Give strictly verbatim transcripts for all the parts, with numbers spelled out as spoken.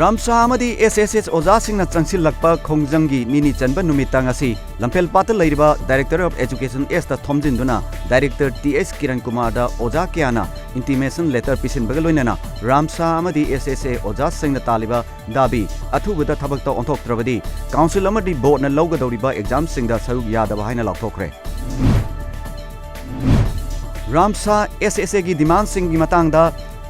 ꯔꯥꯝꯁꯥ ꯑꯃꯗꯤ ꯑꯦꯁ ꯑꯦꯁ ꯑꯦꯁ ꯑꯣꯖꯥꯁꯤꯡꯅ ꯆꯪꯁꯤꯜꯂꯛꯄ ꯈꯣꯡꯖꯪꯒꯤ ꯅꯤꯅꯤ ꯆꯟꯕ ꯅꯨꯃꯤꯠꯇ ꯉꯁꯤ ꯂꯝꯐꯦꯜꯄꯥꯠꯇ ꯂꯩꯔꯤꯕ Director of Education Sꯇ ꯊꯣꯝꯖꯤꯟꯗꯨꯅ Director ꯇꯤ ꯑꯩꯆ ꯀꯤꯔꯟ ꯀꯨꯃꯥꯔꯗ ꯑꯣꯖꯥ ꯀꯌꯥꯅ intimation letter ꯄꯤꯁꯤꯟꯕꯒ ꯂꯣꯏꯅꯅ ꯔꯥꯝꯁꯥ ꯑꯃꯗꯤ ꯑꯦꯁ ꯑꯦꯁ ꯑꯦ ꯑꯣꯖꯥꯁꯤꯡꯅ ꯇꯥꯜꯂꯤꯕ ꯗꯥꯕꯤ ꯑꯊꯨꯕꯗ ꯊꯕꯛꯇ ꯑꯣꯟꯊꯣꯛꯇ꯭ꯔꯕꯗꯤ Council ꯑꯃꯗꯤ Boardꯅ ꯂꯧꯒꯗꯧꯔꯤꯕ examꯁꯤꯡꯗ ꯁꯔꯨꯛ ꯌꯥꯗꯕ ꯍꯥꯏꯅ ꯂꯥꯎꯊꯣꯛꯈ꯭ꯔꯦ꯫ ꯔꯥꯝꯁꯥ ꯑꯦꯁ ꯑꯦꯁ ꯑꯦꯒꯤ demandꯁꯤꯡꯒꯤ ꯃꯇꯥꯡꯗ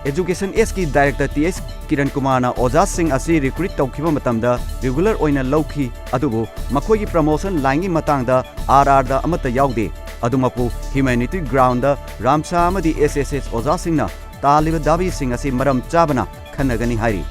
Education Sꯀꯤ Director T H Kiran ꯀꯨꯃꯥꯔꯅ ꯑꯣꯖꯥꯁꯤꯡ ꯑꯁꯤ recruit ꯇꯧꯈꯤꯕ ꯃꯇꯝꯗ regular ꯑꯣꯏꯅ ꯂꯧꯈꯤ, ꯑꯗꯨꯕꯨ ꯃꯈꯣꯏꯒꯤ promotion lineꯒꯤ ꯃꯇꯥꯡꯗ ꯑꯥꯔ ꯑꯥꯔꯗ ꯑꯃꯠꯇ ꯌꯥꯎꯗꯦ꯫ ꯑꯗꯨꯃꯛꯄꯨ humanity groundꯗ ꯔꯥꯝꯁꯥ ꯑꯃꯗꯤ ꯑꯦꯁ ꯑꯦꯁ ꯑꯦꯁ ꯑꯣꯖꯥꯁꯤꯡꯅ ꯇꯥꯜꯂꯤꯕ ꯗꯥꯕꯤꯁꯤꯡ ꯑꯁꯤ ꯃꯔꯝ ꯆꯥꯕꯅ ꯈꯟꯅꯒꯅꯤ ꯍꯥꯏꯔꯤ꯫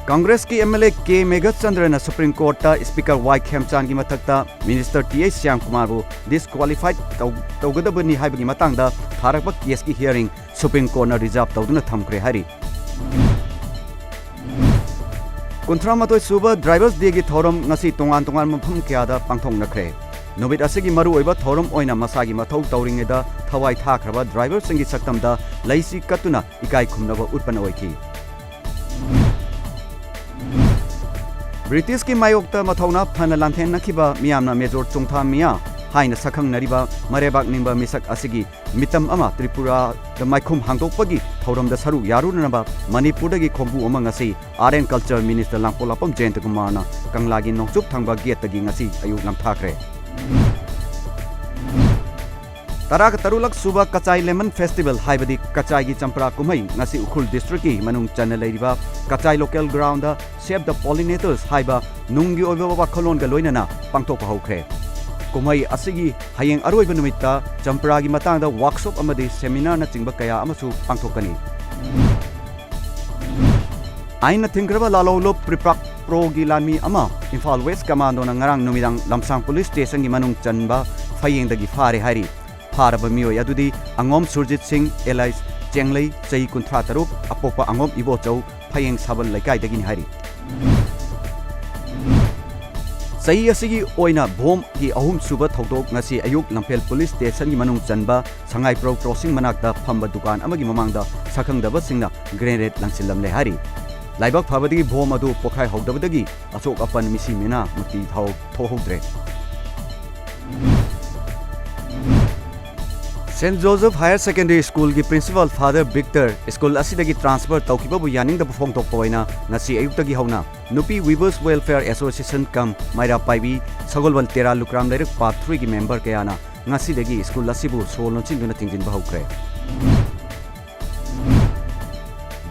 ꯀꯪꯒ꯭ꯔꯦꯁꯀꯤ ꯑꯦꯝ ꯑꯦꯜ ꯑꯦ ꯀꯦ ꯃꯦꯘꯆꯟꯗ꯭ꯔꯅ Supreme Courtꯇ Speaker ꯋꯥꯏ ꯈꯦꯝꯆꯥꯟꯒꯤ ꯃꯊꯛꯇ Minister ꯇꯤ ꯑꯩꯆ ꯁ꯭ꯌꯥꯝꯀꯨꯃꯥꯔꯕꯨ disqualified ꯇꯧ-, ꯇꯧꯒꯗꯕꯅꯤ ꯍꯥꯏꯕꯒꯤ ꯃꯇꯥꯡꯗ ꯊꯥꯔꯛꯄ caseꯀꯤ hearing Supreme Courtꯅ reserve ꯇꯧꯗꯨꯅ ꯊꯝꯈ꯭ꯔꯦ ꯍꯥꯏꯔꯤ꯫ ꯀꯨꯟꯊ꯭ꯔꯥ ꯃꯥꯊꯣꯏ ꯁꯨꯕ Drivers Dayꯒꯤ ꯊꯧꯔꯝ ꯉꯁꯤ ꯇꯣꯉꯥꯟ ꯇꯣꯉꯥꯟꯕ ꯃꯐꯝ ꯀꯌꯥꯗ ꯄꯥꯡꯊꯣꯛꯅꯈ꯭ꯔꯦ꯫ ꯅꯨꯃꯤꯠ ꯑꯁꯤꯒꯤ ꯃꯔꯨꯑꯣꯏꯕ ꯊꯧꯔꯝ ꯑꯣꯏꯅ ꯃꯁꯥꯒꯤ ꯃꯊꯧ ꯇꯧꯔꯤꯉꯩꯗ ꯊꯋꯥꯏ ꯊꯥꯈ꯭ꯔꯕ driverꯁꯤꯡꯒꯤ ꯁꯛꯇꯝꯗ ꯂꯩꯁꯤ ꯀꯠꯇꯨꯅ ꯏꯀꯥꯏ ꯈꯨꯝꯅꯕ ꯎꯠꯄꯅ ꯑꯣꯏꯈꯤ꯫ ꯕ꯭ꯔꯤꯇꯤꯁꯀꯤ ꯃꯥꯌꯣꯛꯇ ꯃꯊꯧꯅꯥ ꯐꯅ ꯂꯥꯟꯊꯦꯡꯅꯈꯤꯕ ꯃꯤꯌꯥꯝꯅ ꯃꯦꯖꯣꯔ ꯆꯣꯡꯊꯥ ꯃꯤꯌꯥ ꯍꯥꯏꯅ ꯁꯛꯈꯪꯅꯔꯤꯕ ꯃꯔꯩꯕꯥꯛ ꯅꯤꯡꯕ ꯃꯤꯁꯛ ꯑꯁꯤꯒꯤ ꯃꯤꯇꯝ ꯑꯃ ꯇ꯭ꯔꯤꯄꯨꯔꯥꯗ ꯃꯥꯏꯈꯨꯝ ꯍꯥꯡꯗꯣꯛꯄꯒꯤ ꯊꯧꯔꯝꯗ ꯁꯔꯨꯛ ꯌꯥꯔꯨꯅꯅꯕ ꯃꯅꯤꯄꯨꯔꯗꯒꯤ ꯈꯣꯡꯕꯨ ꯑꯃ ꯉꯁꯤ Art and Culture Minister ꯂꯥꯡꯄꯣꯛꯂꯥꯛꯄꯝ ꯖꯌꯟꯇꯀꯨꯃꯥꯔꯅ ꯀꯪꯂꯥꯒꯤ ꯅꯣꯡꯆꯨꯞ ꯊꯪꯕ gateꯇꯒꯤ ꯉꯁꯤ ꯑꯌꯨꯛ ꯂꯥꯟꯊꯥꯈ꯭ꯔꯦ꯫ ꯇꯔꯥꯒ ꯇꯔꯨꯛꯂꯛ ꯁꯨꯕ ꯀꯆꯥꯏ Lemon Festival ꯍꯥꯏꯕꯗꯤ ꯀꯆꯥꯏꯒꯤ ꯆꯝꯄ꯭ꯔꯥ ꯀꯨꯝꯍꯩ ꯉꯁꯤ ꯎꯈ꯭ꯔꯨꯜ districtꯀꯤ ꯃꯅꯨꯡ ꯆꯟꯅ ꯂꯩꯔꯤꯕ Kachai local groundꯗ Save the Pollinators ꯍꯥꯏꯕ ꯅꯨꯡꯒꯤ ꯑꯣꯏꯕ ꯋꯥꯈꯜꯂꯣꯟꯒ ꯂꯣꯏꯅꯅ ꯄꯥꯡꯊꯣꯛꯄ ꯍꯧꯈ꯭ꯔꯦ꯫ ꯀꯨꯝꯍꯩ ꯑꯁꯤꯒꯤ ꯍꯌꯦꯡ ꯑꯔꯣꯏꯕ ꯅꯨꯃꯤꯠꯇ ꯆꯝꯄ꯭ꯔꯥꯒꯤ ꯃꯇꯥꯡꯗ workshop ꯑꯃꯗꯤ seminarꯅꯆꯤꯡꯕ ꯀꯌꯥ ꯑꯃꯁꯨ ꯄꯥꯡꯊꯣꯛꯀꯅꯤ꯫ ꯑꯥꯏꯟꯅ ꯊꯤꯡꯈ꯭ꯔꯕ ꯂꯥꯂꯣꯡꯂꯨꯞ ꯄ꯭ꯔꯤꯄꯥꯛ ꯄ꯭ꯔꯣꯒꯤ ꯂꯥꯟꯃꯤ ꯑꯃ ꯏꯝꯐꯥꯜ West Commandoꯅ ꯉꯔꯥꯡ ꯅꯨꯃꯤꯗꯥꯡ ꯂꯝꯁꯥꯡ police stationꯒꯤ ꯃꯅꯨꯡ ꯆꯟꯕ ꯐꯌꯦꯡꯗꯒꯤ ꯐꯥꯔꯦ ꯍꯥꯏꯔꯤ꯫ ꯐꯥꯔꯕ ꯃꯤꯑꯣꯏ ꯑꯗꯨꯗꯤ ꯑꯉꯣꯝ ꯁꯨꯔꯖꯤꯠ ꯁꯤꯡ alias ꯆꯦꯡꯂꯩ, ꯆꯍꯤ ꯀꯨꯟꯊ꯭ꯔꯥ ꯇꯔꯨꯛ, ꯑꯄꯣꯛꯄ ꯑꯉꯣꯝ ꯏꯕꯣꯆꯧ, ꯐꯌꯦꯡ ꯁꯥꯕꯜ ꯂꯩꯀꯥꯏꯗꯒꯤꯅꯤ ꯍꯥꯏꯔꯤ꯫ ꯆꯍꯤ ꯑꯁꯤꯒꯤ ꯑꯣꯏꯅ ꯚꯣꯝꯒꯤ ꯑꯍꯨꯝꯁꯨꯕ ꯊꯧꯗꯣꯛ ꯉꯁꯤ ꯑꯌꯨꯛ ꯂꯝꯐꯦꯜ ꯄꯨꯂꯤꯁ ꯁ꯭ꯇꯦꯁꯟꯒꯤ ꯃꯅꯨꯡ ꯆꯟꯕ ꯁꯉꯥꯏꯄ꯭ꯔꯧ ꯀ꯭ꯔꯣꯁꯤꯡ ꯃꯅꯥꯛꯇ ꯐꯝꯕ ꯗꯨꯀꯥꯟ ꯑꯃꯒꯤ ꯃꯃꯥꯡꯗ ꯁꯛꯈꯪꯗꯕꯁꯤꯡꯅ ꯒ꯭ꯔꯦꯅꯦꯗ ꯂꯪꯁꯤꯜꯂꯝꯂꯦ ꯍꯥꯏꯔꯤ꯫ ꯂꯥꯏꯕꯛ ꯐꯕꯗꯒꯤ ꯚꯣꯝ ꯑꯗꯨ ꯄꯣꯈꯥꯏꯍꯧꯗꯕꯗꯒꯤ ꯑꯁꯣꯛ ꯑꯄꯟ ꯃꯤꯁꯤ ꯃꯤꯅꯥ ꯃꯛꯇꯤ ꯊꯧ-, ꯊꯣꯛꯍꯧꯗ꯭ꯔꯦ꯫ ꯁꯦꯟꯠ ꯖꯣꯁꯦꯐ ꯍꯥꯌꯔ ꯁꯦꯀꯦꯟꯗꯔꯤ ꯁ꯭ꯀꯨꯜꯒꯤ ꯄ꯭ꯔꯤꯟꯁꯤꯄꯥꯜ ꯐꯥꯗꯔ ꯚꯤꯛꯇꯔ ꯁ꯭ꯀꯨꯜ ꯑꯁꯤꯗꯒꯤ ꯇ꯭ꯔꯥꯟꯁꯐꯔ ꯇꯧꯈꯤꯕꯕꯨ ꯌꯥꯅꯤꯡꯗꯕ ꯐꯣꯡꯗꯣꯛꯄ ꯑꯣꯏꯅ ꯉꯁꯤ ꯑꯌꯨꯛꯇꯒꯤ ꯍꯧꯅ ꯅꯨꯄꯤ ꯋꯤꯚꯔꯁ ꯋꯦꯜꯐꯤꯌꯔ ꯑꯦꯁꯣꯁꯤꯌꯦꯁꯟ ꯀꯝ ꯃꯩꯔꯥ ꯄꯥꯏꯕꯤ ꯁꯒꯣꯜꯕꯟ ꯇꯦꯔꯥ ꯂꯨꯀ꯭ꯔꯥꯝ ꯂꯩꯔꯛ ꯄꯥꯔꯠ ꯊ꯭ꯔꯤꯒꯤ ꯃꯦꯝꯕꯔ ꯀꯌꯥꯅ ꯉꯁꯤꯗꯒꯤ ꯁ꯭ꯀꯨꯜ ꯑꯁꯤꯕꯨ ꯁꯣ ꯂꯣꯟꯁꯤꯟꯗꯨꯅ ꯊꯤꯡꯖꯤꯟꯕ ꯍꯧꯈ꯭ꯔꯦ꯫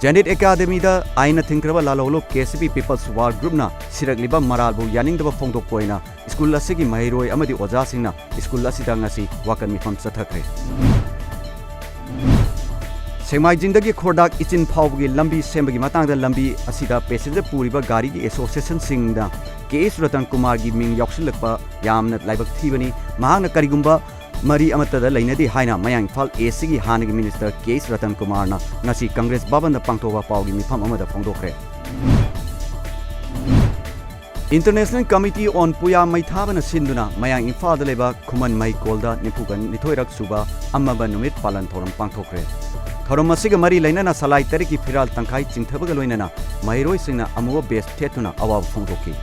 ꯖꯦꯅꯤꯠ ꯑꯦꯀꯥꯗꯃꯤꯗ ꯑꯥꯏꯟꯅ ꯊꯤꯡꯈ꯭ꯔꯕ ꯂꯥꯜꯍꯧꯂꯨꯞ ꯀꯦ ꯁꯤ ꯄꯤ ꯄꯤꯄꯜꯁ ꯋꯥꯔ ꯒ꯭ꯔꯨꯞꯅ ꯁꯤꯔꯛꯂꯤꯕ ꯃꯔꯥꯜꯕꯨ ꯌꯥꯅꯤꯡꯗꯕ ꯐꯣꯡꯗꯣꯛꯄ ꯑꯣꯏꯅ ꯁ꯭ꯀꯨꯜ ꯑꯁꯤꯒꯤ ꯃꯍꯩꯔꯣꯏ ꯑꯃꯗꯤ ꯑꯣꯖꯥꯁꯤꯡꯅ ꯁ꯭ꯀꯨꯜ ꯑꯁꯤꯗ ꯉꯁꯤ ꯋꯥꯀꯠ ꯃꯤꯐꯝ ꯆꯠꯊꯈ꯭ꯔꯦ꯫ ꯁꯦꯡꯃꯥꯏꯖꯤꯡꯗꯒꯤ ꯈꯣꯔꯗꯥꯛ ꯏꯆꯤꯟ ꯐꯥꯎꯕꯒꯤ ꯂꯝꯕꯤ ꯁꯦꯝꯕꯒꯤ ꯃꯇꯥꯡꯗ ꯂꯝꯕꯤ ꯑꯁꯤꯗ ꯄꯦꯁꯦꯟꯖꯔ ꯄꯨꯔꯤꯕ ꯒꯥꯔꯤꯒꯤ ꯑꯦꯁꯣꯁꯤꯌꯦꯁꯟꯁꯤꯡꯅ ꯀꯦ ꯑꯦꯁ ꯔꯇꯟ ꯀꯨꯃꯥꯔꯒꯤ ꯃꯤꯡ ꯌꯥꯎꯁꯤꯜꯂꯛꯄ ꯌꯥꯝꯅ ꯂꯥꯏꯕꯛ ꯊꯤꯕꯅꯤ꯫ ꯃꯍꯥꯛꯅ ꯀꯔꯤꯒꯨꯝꯕ ꯃꯔꯤ ꯑꯃꯠꯇꯗ ꯂꯩꯅꯗꯦ ꯍꯥꯏꯅ ꯃꯌꯥꯡ ꯏꯝꯐꯥꯜ ꯏꯁꯀꯤ ꯍꯥꯟꯅꯒꯤ ꯃꯤꯅꯤꯁꯇꯔ ꯀꯦ ꯑꯦꯁ ꯔꯇꯟ ꯀꯨꯃꯥꯔꯅ ꯉꯁꯤ ꯀꯪꯒ꯭ꯔꯦꯁ ꯚꯕꯟꯗ ꯄꯥꯡꯊꯣꯛꯄ ꯄꯥꯎꯒꯤ ꯃꯤꯐꯝ ꯑꯃꯗ ꯐꯣꯡꯗꯣꯛꯈ꯭ꯔꯦ꯫ International Committee on ꯄꯨꯌꯥ ꯃꯩꯊꯥꯕꯅ ꯁꯤꯟꯗꯨꯅ ꯃꯌꯥꯡ ꯏꯝꯐꯥꯜꯗ ꯂꯩꯕ ꯈꯨꯃꯟ ꯃꯩꯀꯣꯜꯗ ꯅꯤꯐꯨꯒ ꯅꯤꯊꯣꯏꯔꯛ ꯁꯨꯕ ꯑꯃꯕ ꯅꯨꯃꯤꯠ ꯄꯥꯂꯟ ꯊꯧꯔꯝ ꯄꯥꯡꯊꯣꯛꯈ꯭ꯔꯦ꯫ ꯊꯧꯔꯝ ꯑꯁꯤꯒ ꯃꯔꯤ ꯂꯩꯅꯅ ꯁꯂꯥꯏ ꯇꯔꯦꯠꯀꯤ ꯐꯤꯔꯥꯜ ꯇꯪꯈꯥꯏ ꯆꯤꯡꯊꯕꯒ ꯂꯣꯏꯅꯅ ꯃꯍꯩꯔꯣꯏꯁꯤꯡꯅ ꯑꯃꯨꯕ ꯕꯦꯁ ꯊꯦꯠꯇꯨꯅ ꯑꯋꯥꯕ ꯐꯣꯡꯗꯣꯛꯈꯤ꯫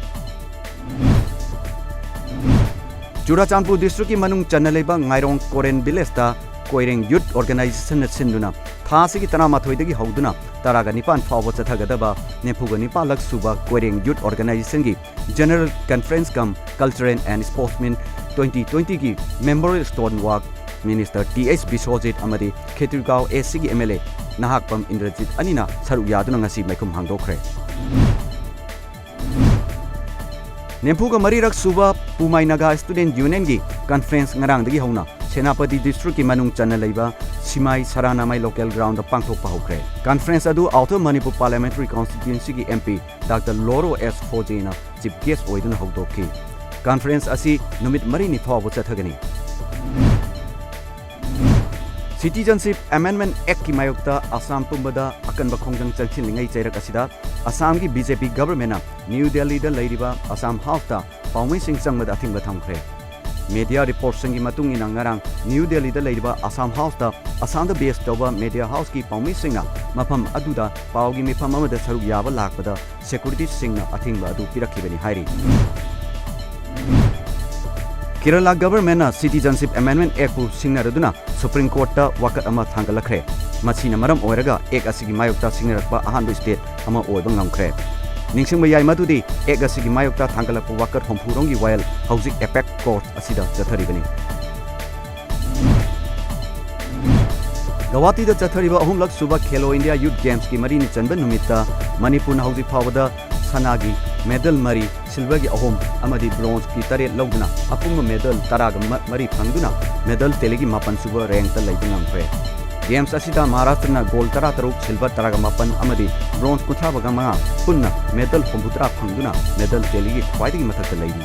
ꯆꯨꯔꯥꯆꯥꯟꯄꯨꯔ ꯗꯤꯁꯇ꯭ꯔꯤꯛꯀꯤ ꯃꯅꯨꯡ ꯆꯟꯅ ꯂꯩꯕ ꯉꯥꯏꯔꯣꯡ ꯀꯣꯔꯦꯟ ꯚꯤꯂꯦꯖꯇ ꯀꯣꯏꯔꯦꯡ ꯌꯨꯠ ꯑꯣꯔꯒꯅꯥꯏꯖꯦꯁꯟꯅ ꯁꯤꯟꯗꯨꯅ ꯊꯥ ꯑꯁꯤꯒꯤ ꯇꯔꯥꯃꯥꯊꯣꯏꯗꯒꯤ ꯍꯧꯗꯨꯅ ꯇꯔꯥꯒ ꯅꯤꯄꯥꯟ ꯐꯥꯎꯕ ꯆꯠꯊꯒꯗꯕ ꯅꯤꯐꯨꯒ ꯅꯤꯄꯥꯜꯂꯛ ꯁꯨꯕ ꯀꯣꯏꯔꯦꯡ ꯌꯨꯠ ꯑꯣꯔꯒꯅꯥꯏꯖꯦꯁꯟꯒꯤ general conference cum cultural and sportsmen twenty ꯇ꯭ꯋꯦꯟꯇꯤꯒꯤ ꯃꯦꯃꯣꯔꯤꯌꯦꯜ ꯁ꯭ꯇꯣꯟ ꯋꯥꯛ ꯃꯤꯅꯤꯁꯇꯔ ꯇꯤ ꯑꯩꯆ ꯕꯤꯁ꯭ꯋꯖꯤꯠ ꯑꯃꯗꯤ ꯈꯦꯇ꯭ꯔꯤꯒꯥꯎ ꯑꯦꯁ ꯁꯤꯒꯤ ꯑꯦꯝ ꯑꯦꯜ ꯑꯦ ꯅꯍꯥꯛꯄꯝ ꯏꯟꯗ꯭ꯔꯖꯤꯠ ꯑꯅꯤꯅ ꯁꯔꯨꯛ ꯌꯥꯗꯨꯅ ꯉꯁꯤ ꯃꯤꯐꯝ ꯍꯥꯡꯗꯣꯛꯈ꯭ꯔꯦ꯫ ꯅꯤꯐꯨꯒ ꯃꯔꯤꯔꯛ ꯁꯨꯕ ꯄꯨꯃꯥꯏ ꯅꯥꯒꯥ ꯁ꯭ꯇꯨꯗꯦꯟꯠ ꯌꯨꯅꯤꯌꯟꯒꯤ ꯀꯟꯐꯔꯦꯟꯁ ꯉꯔꯥꯡꯗꯒꯤ ꯍꯧꯅ ꯁꯦꯅꯥꯄꯇꯤ ꯗꯤꯁꯇ꯭ꯔꯤꯛꯀꯤ ꯃꯅꯨꯡ ꯆꯟꯅ ꯂꯩꯕ ꯁꯤꯃꯥꯏ ꯁꯔꯥꯅꯥꯃꯥꯏ ꯂꯣꯀꯦꯜ ꯒ꯭ꯔꯥꯎꯟꯗ ꯄꯥꯡꯊꯣꯛꯄ ꯍꯧꯈ꯭ꯔꯦ꯫ ꯀꯟꯐꯔꯦꯟꯁ ꯑꯗꯨ ꯑꯥꯎꯇꯔ ꯃꯅꯤꯄꯨꯔ ꯄꯥꯔꯂꯤꯌꯥꯃꯦꯟꯇꯔꯤ ꯀꯟꯁꯇꯤꯇ꯭ꯌꯨꯑꯦꯟꯁꯤꯒꯤ M P doctor Lorho S ꯐꯣꯖꯦꯅ ꯆꯤꯐ ꯒꯦꯁ ꯑꯣꯏꯗꯨꯅ ꯍꯧꯗꯣꯛꯈꯤ꯫ ꯀꯟꯐꯔꯦꯟꯁ ꯑꯁꯤ ꯅꯨꯃꯤꯠ ꯃꯔꯤꯅꯤ ꯐꯥꯎꯕ ꯆꯠꯊꯒꯅꯤ꯫ ꯁꯤꯇꯤꯖꯟꯁꯤꯞ ꯑꯦꯃꯦꯟꯗꯃꯦꯟꯠ ꯑꯦꯛꯠꯀꯤ ꯃꯥꯌꯣꯛꯇ ꯑꯁꯥꯝ ꯄꯨꯝꯕꯗ ꯑꯀꯟꯕ ꯈꯣꯡꯖꯪ ꯆꯪꯁꯤꯜꯂꯤꯉꯩ ꯆꯩꯔꯛ ꯑꯁꯤꯗ ꯑꯁꯥꯝꯒꯤ ꯕꯤ ꯖꯦ ꯄꯤ ꯒꯚꯔꯟꯃꯦꯟꯠꯅ ꯅ꯭ꯌꯨ ꯗꯦꯜꯂꯤꯗ ꯂꯩꯔꯤꯕ ꯑꯁꯥꯝ ꯍꯥꯎꯁꯇ ꯄꯥꯎꯃꯤꯁꯤꯡ ꯆꯪꯕꯗ ꯑꯊꯤꯡꯕ ꯊꯝꯈ꯭ꯔꯦ꯫ ꯃꯦꯗꯤꯌꯥ ꯔꯤꯄꯣꯔꯠꯁꯤꯡꯒꯤ ꯃꯇꯨꯡ ꯏꯟꯅ, ꯉꯔꯥꯡ ꯅ꯭ꯌꯨ ꯗꯦꯜꯂꯤꯗ ꯂꯩꯔꯤꯕ ꯑꯁꯥꯝ ꯍꯥꯎꯁꯇ ꯑꯁꯥꯝꯗ ꯕꯦꯁ ꯇꯧꯕ ꯃꯦꯗꯤꯌꯥ ꯍꯥꯎꯁꯀꯤ ꯄꯥꯎꯃꯤꯁꯤꯡꯅ ꯃꯐꯝ ꯑꯗꯨꯗ ꯄꯥꯎꯒꯤ ꯃꯤꯐꯝ ꯑꯃꯗ ꯁꯔꯨꯛ ꯌꯥꯕ ꯂꯥꯛꯄꯗ ꯁꯦꯀ꯭ꯌꯨꯔꯤꯇꯤꯁꯤꯡꯅ ꯑꯊꯤꯡꯕ ꯑꯗꯨ ꯄꯤꯔꯛꯈꯤꯕꯅꯤ ꯍꯥꯏꯔꯤ꯫ ꯀꯦꯔꯂꯥ ꯒꯚꯔꯟꯃꯦꯟꯠꯅ ꯁꯤꯇꯤꯖꯟꯁꯤꯞ ꯑꯦꯃꯦꯟꯗꯃꯦꯟꯠ ꯑꯦꯛꯠꯄꯨ ꯁꯤꯡꯅꯔꯗꯨꯅ ꯁꯨꯄ꯭ꯔꯤꯝ ꯀꯣꯔꯠꯇ ꯋꯥꯀꯠ ꯑꯃ ꯊꯥꯡꯒꯠꯂꯛꯈ꯭ꯔꯦ꯫ ꯃꯁꯤꯅ ꯃꯔꯝ ꯑꯣꯏꯔꯒ ꯑꯦꯛꯠ ꯑꯁꯤꯒꯤ ꯃꯥꯌꯣꯛꯇ ꯁꯤꯡꯅꯔꯛꯄ ꯑꯍꯥꯟꯕ ꯁ꯭ꯇꯦꯠ ꯑꯃ ꯑꯣꯏꯕ ꯉꯝꯈ꯭ꯔꯦ꯫ ꯅꯤꯡꯁꯤꯡꯕ ꯌꯥꯏ ꯃꯗꯨꯗꯤ ꯑꯦꯛꯠ ꯑꯁꯤꯒꯤ ꯃꯥꯌꯣꯛꯇ ꯊꯥꯡꯒꯠꯂꯛꯄ ꯋꯥꯀꯠ ꯍꯨꯝꯐꯨ ꯔꯣꯝꯒꯤ ꯋꯥꯌꯦꯜ ꯍꯧꯖꯤꯛ ꯑꯦꯄꯦꯛꯁ ꯀꯣꯔꯠ ꯑꯁꯤꯗ ꯆꯠꯊꯔꯤꯕꯅꯤ꯫ ꯒꯧꯍꯥꯇꯤꯗ ꯆꯠꯊꯔꯤꯕ ꯑꯍꯨꯝꯂꯛ ꯁꯨꯕ ꯈꯦꯂꯣ ꯏꯟꯗꯤꯌꯥ ꯌꯨꯊ ꯒꯦꯝꯁꯀꯤ ꯃꯔꯤꯅꯤ ꯆꯟꯕ ꯅꯨꯃꯤꯠꯇ ꯃꯅꯤꯄꯨꯔꯅ ꯍꯧꯖꯤꯛ ꯐꯥꯎꯕꯗ ꯁꯅꯥꯒꯤ ꯃꯦꯗꯜ ꯃꯔꯤ, ꯁꯤꯜꯚꯔꯒꯤ ꯑꯍꯨꯝ ꯑꯃꯗꯤ ꯕ꯭ꯔꯣꯟꯖꯀꯤ ꯇꯔꯦꯠ ꯂꯧꯗꯨꯅ ꯑꯄꯨꯟꯕ ꯃꯦꯗꯜ ꯇꯔꯥꯒ ꯃꯔꯤ ꯐꯪꯗꯨꯅ ꯃꯦꯗꯜ ꯇꯦꯂꯤꯒꯤ ꯃꯥꯄꯟ ꯁꯨꯕ ꯔꯦꯡꯛꯇ ꯂꯩꯕ ꯉꯝꯈ꯭ꯔꯦ꯫ ꯒꯦꯝꯁ ꯑꯁꯤꯗ ꯃꯍꯥꯔꯥꯁꯇ꯭ꯔꯅ ꯒꯣꯜ ꯇꯔꯥꯇꯔꯨꯛ, ꯁꯤꯜꯚꯔ ꯇꯔꯥꯒ ꯃꯥꯄꯟ ꯑꯃꯗꯤ ꯕ꯭ꯔꯣꯟꯖ ꯀꯨꯟꯊ꯭ꯔꯥꯒ ꯃꯉꯥ, ꯄꯨꯟꯅ ꯃꯦꯗꯜ ꯍꯨꯝꯐꯨꯇꯔꯥ ꯐꯪꯗꯨꯅ ꯃꯦꯗꯜ ꯇꯦꯂꯤꯒꯤ ꯈ꯭ꯋꯥꯏꯗꯒꯤ ꯃꯊꯛꯇ ꯂꯩꯔꯤ꯫